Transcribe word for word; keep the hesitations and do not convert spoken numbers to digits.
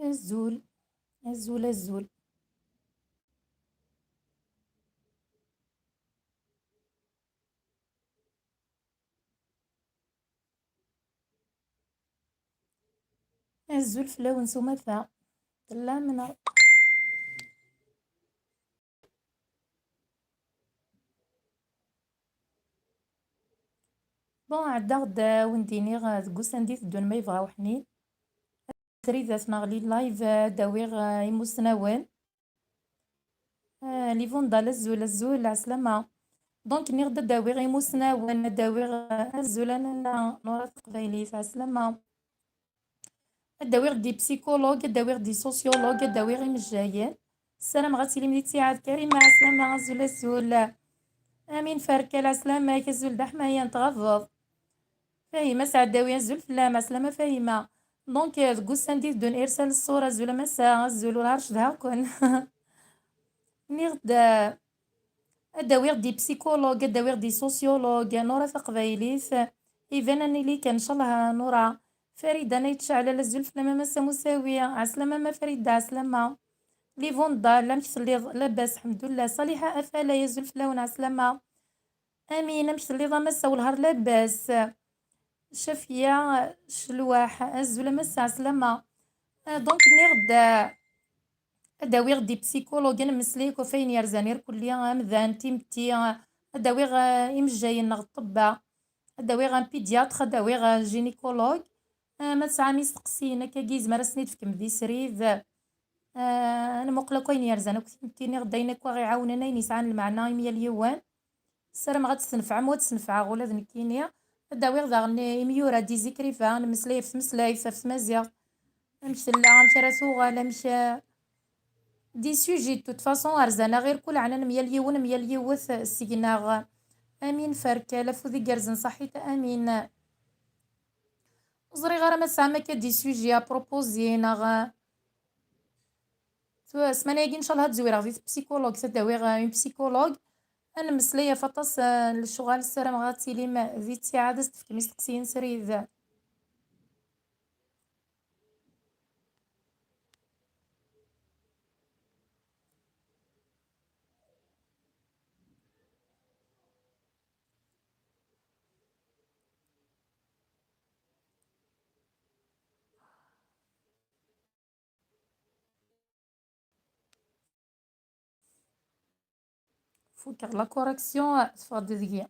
Azul, azul, azul. Azul fell-awen s umata. Tellam neɣ? Bon, ɛeddaɣ-d, eh, wen-d-iniɣ, eh, deg ussan d-iteddun ma yebɣa uḥnin. Srid ad t-neɣli live, eh, ad d-awiɣ, eh, imusnawen. Ah, Livondal, azul, azul, ɛeslama. Donc, nniɣ-d ad d-awiɣ imusnawen, ad d-awiɣ, ah, azul, a Nana, Nura Taqbaylit, ɛeslama. Ad d-awiɣ des psychologues, ad d-awiɣ des sociologues, ad d-awiɣ imejjayen. Ssarameɣ ad tilim di ttiɛad. Karima, ɛeslama, azul, azul. Amin Ferkal, ɛeslama-k, azul d aḥmayan, tɣabeḍ. Fahima Sɛeddawi, azul fell-am, ɛeslama Fahima. Donc, euh, deg ussan d-iteddun, Irsal Ṣṣur, azul a massa, azul, ur ɛerc dha-ken. Nniɣ-d, euh, ad d-awiɣ des psychologues, ad d-awiɣ des sociologues, Nura Taqbaylit. Iban ad nili kan, ncallah, Nura. Farida n Ayt Ceɛlal, azul fell-am a massa Musawi, ɛeslama ma Farida, ɛeslama. Livondal, amek telliḍ? Labas, ḥemdullah. Ṣaliḥa Afalay, azul fell-awen, ɛeslama. Amin, amek telliḍ a massa Welhar? Labas. Cafiya Celwaḥ, azul a massa, ɛeslama. Ah, donc, nniɣ-d, ah, ad d-awiɣ des psychologues, ad nemmeslay akk ɣef wayen yerzan irkelli, amdan, timetti, ah, ad d-awiɣ, ah, imejjayen neɣ ṭṭebba, ad d-awiɣ un pédiatre, ad d-awiɣ, ah, gynécologue. Ah, ma tesɛam isteqsiyen akkagi, yezmer ad sen-id-tefkem di srid. Ah, ad nmuqel akk ayen yerzan akk timetti, nniɣ-d ayen akk aɣ-iɛawnen, ayen yesɛan lmeɛna i myal yiwen. Ssarameɣ ad tt-tnefɛem u ad tt-nefɛeɣ ula d nekkini. Ad d-awiɣ daɣen imyura, des écrivains, nemmeslay ɣef tmeslayt, ɣef tmaziɣt. Amek tella, amek ara tuɣal, amek, eh, des sujets de toute façon, rzan-aɣ irkul, ɛnan myal yiwen, myal yiwet seg-neɣ. Amin Ferkal, afud igerrzen, ṣaḥit, amin. Ur ẓriɣ ara ma tesɛam akka des sujets à proposer, neɣ, eh, Tura, ssmana-agi, ncallah, ad zwireɣ di psychologue, ad d-awiɣ, eh, une psychologue. Ad nemmeslay ɣef aṭas, eh, n lecɣal, ssarameɣ ad tilim di ttiɛad, ad s-tefkem isteqsiyen srid. Fukeɣ la correction, teffeɣ-d deg-i.